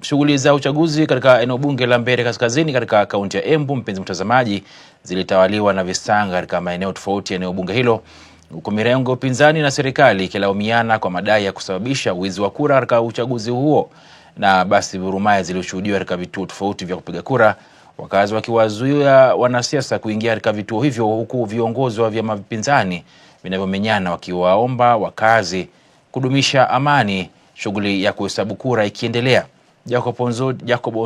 Shughuli za uchaguzi katika eneo bunge la Mbeere Kaskazini katika kaunti ya Embu, mpenzi mtazamaji, zilitawaliwa na visanga katika maeneo tofauti ya eneo bunge hilo, huku mirengo ya upinzani na serikali ikilaumiana kwa madai ya kusababisha wizi wa kura katika uchaguzi huo. Na basi vurumai zilishuhudiwa katika vituo tofauti vya kupiga kura, wakazi wakiwazuia wanasiasa kuingia katika vituo hivyo, huku viongozi wa vyama vipinzani vinavyomenyana wakiwaomba wakazi kudumisha amani, shughuli ya kuhesabu kura ikiendelea. Jacob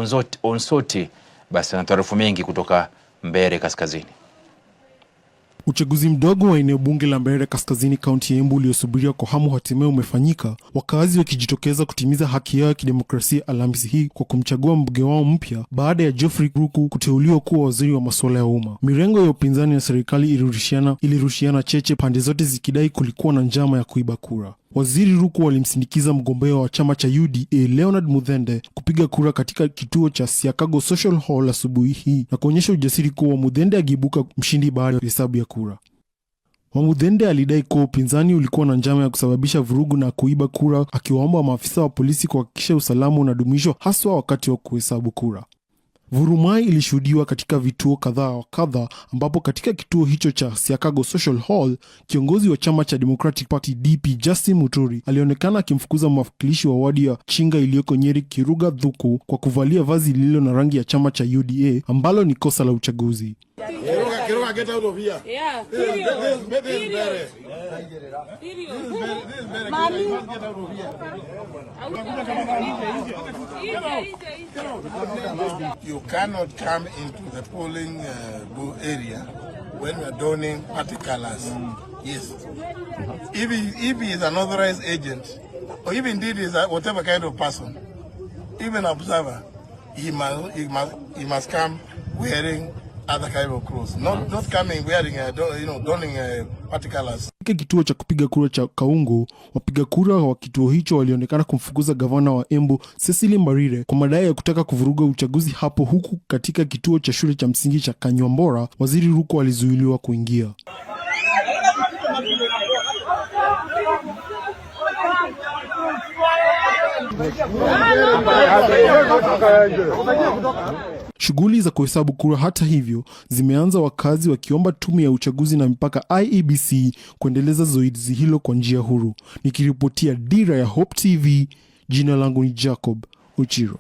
Onsoti basi ana taarifa mengi kutoka Mbeere Kaskazini. Uchaguzi mdogo wa eneo bunge la Mbeere Kaskazini, kaunti ya Embu, uliosubiriwa kwa hamu hatimaye umefanyika, wakazi wakijitokeza kutimiza haki yao ya kidemokrasia Alhamisi hii kwa kumchagua mbunge wao mpya baada ya Geoffrey Ruku kuteuliwa kuwa waziri wa masuala ya umma. Mirengo ya upinzani na serikali ilirushiana cheche, pande zote zikidai kulikuwa na njama ya kuiba kura. Waziri Ruku walimsindikiza mgombea wa chama cha UDA Leonard Muthende kupiga kura katika kituo cha Siakago Social Hall asubuhi hii na kuonyesha ujasiri kuwa Muthende angeibuka mshindi baada ya hesabu ya kura. Wamuthende alidai kuwa upinzani ulikuwa na njama ya kusababisha vurugu na kuiba kura, akiwaomba maafisa wa polisi kuhakikisha usalama unadumishwa haswa wakati wa kuhesabu kura. Vurumai ilishuhudiwa katika vituo kadhaa wa kadha, ambapo katika kituo hicho cha Siakago Social Hall, kiongozi wa chama cha Democratic Party DP Justin Muturi alionekana akimfukuza mwakilishi wa wadi ya Chinga iliyoko Nyeri, Kiruga Thuku, kwa kuvalia vazi lililo na rangi ya chama cha UDA ambalo ni kosa la uchaguzi. Kiruga, Kiruga, get out of here. Yeah. This is, this is Mbeere. Period. This is Mbeere. This is Mbeere. Kiruga, you must get out of here. Nje, nje, nje. You cannot come into the polling area when you are donning party colors. Yes. If he is an authorized agent, or if indeed is a, whatever kind of person, even observer, he must come wearing other kind of clothes. Not coming wearing a, you know donning party colors. Katika kituo cha kupiga kura cha Kaungu, wapiga kura wa kituo hicho walionekana kumfukuza gavana wa Embu Cecily Mbarire kwa madai ya kutaka kuvuruga uchaguzi hapo, huku katika kituo cha shule cha msingi cha Kanywambora, waziri Ruku alizuiliwa kuingia. Shughuli za kuhesabu kura, hata hivyo, zimeanza, wakazi wakiomba tume ya uchaguzi na mipaka IEBC kuendeleza zoezi hilo kwa njia huru. Nikiripotia Dira ya Hope TV, jina langu ni Jacob Uchiro.